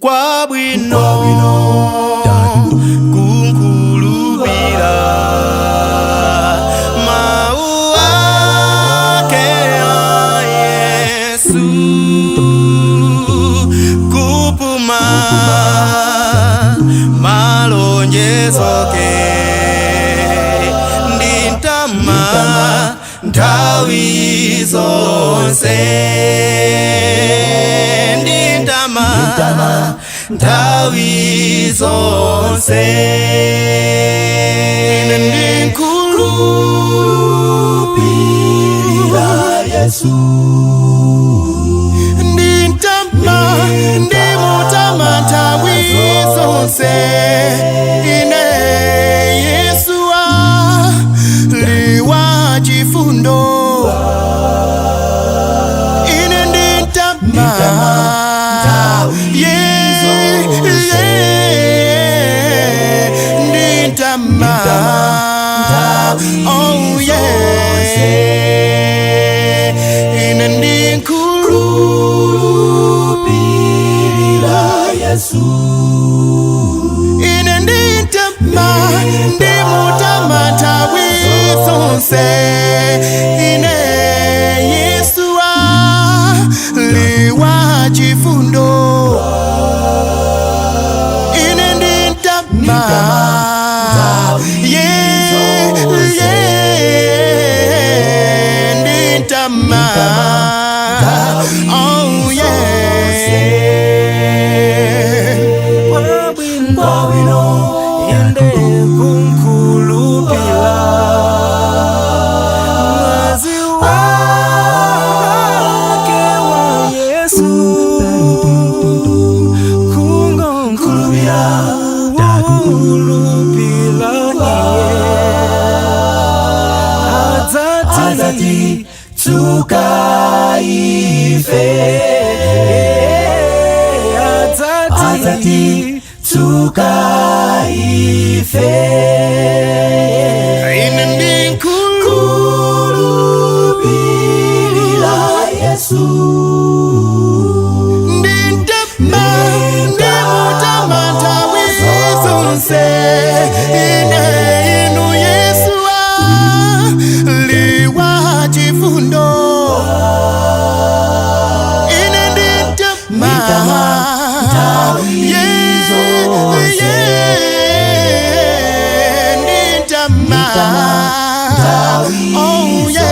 Kwabwino kunkhulupira mau ake a Yesu, kupuma malonjezo ake ndintama nthawi zonse, ndintama nthawi zonse. Ine ndinkhulupirira Yesu. Ndintama, ndimutama nthawi zonse. Ine Yesu ali wa chifundo. Ine ndintama, yeah, ndintama, oh yeah. Ine ndinkhulupirira Yesu. Ine ndintama, ndimutama nthawi zonse. Ine Yesu ali wa chifundo. Ine ndintama, yeah, ndintama, oh yeah. Kwabwino inde kunkhulupira mwazi wake wa Yesu, kungonkhulupira iye adzati tsuka ife, adzati tsuka ife. Ine Khulupirira Yesu. Ndintama, ndimutama nthawi zonse. Ine inu Yesu ali wa chifundo. Ine ndintama, yeah, ndintama, oh yeah.